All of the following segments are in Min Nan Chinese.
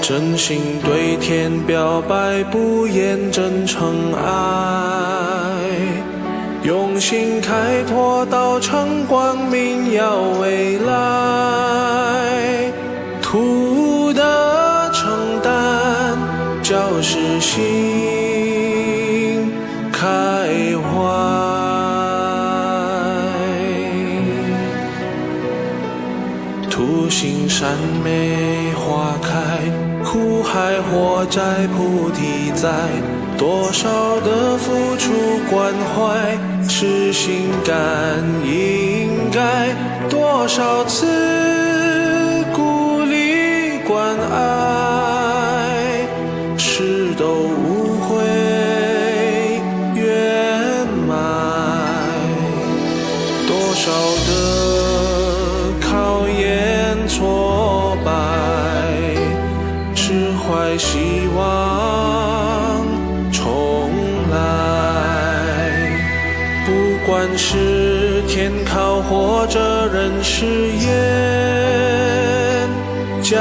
真心對天表白，不言真誠愛，用心開拓道場光明耀未來。土的承擔，就是心開懷。土行善美花開，苦海火宅菩提在，多少的付出關懷，是心甘應該，多少次鼓勵關愛，是都無悔圓滿，多少的考驗挫敗，釋懷希望重來。不管是天考或者人世驗，將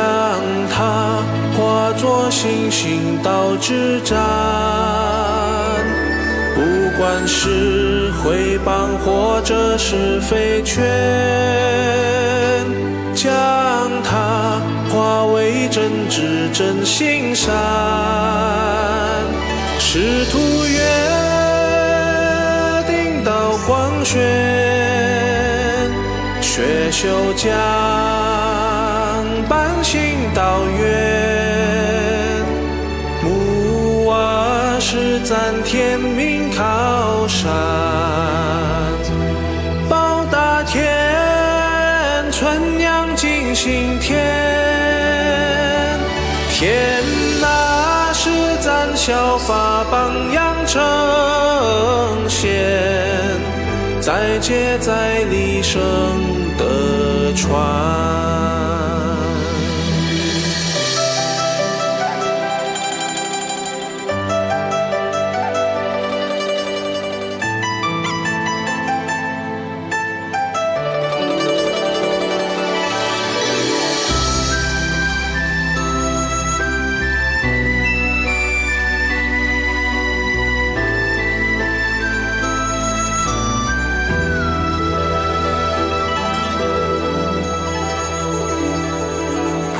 它化作星星到之戰。不管是毀謗或者是非圈，將它化為真知真心善。師徒約定道光宣，學修將辦行道願，木瓦是讚天命靠山，包大天存養盡心田，天那是咱效法榜樣呈現，再接再厲生得傳。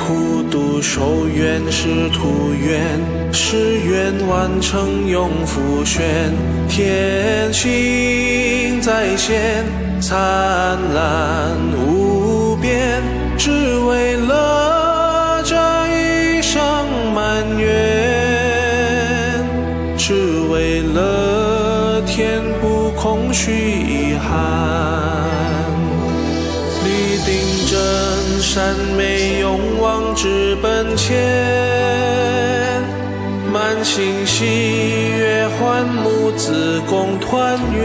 普度受願是土願，誓願完成永福宣，天心再現，燦爛無邊，只為了這一生滿願，只為了填補空虛遺憾。立定真善美，勇往直奔前，滿心喜悅，歡母子共團圓。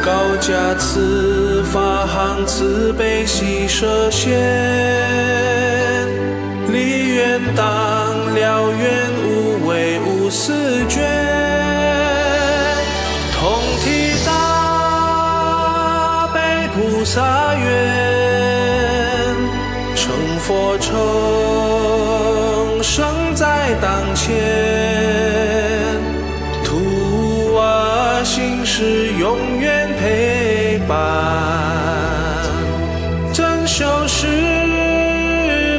高家慈法行慈悲喜捨獻，立願當了願無畏無私捐，同體大悲菩薩願，成佛成聖在當前，土瓦心事永遠陪伴，真修士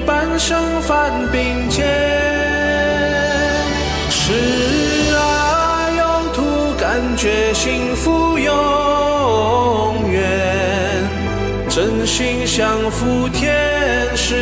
半生凡並肩，是啊有土感覺幸福永遠，真心相扶天使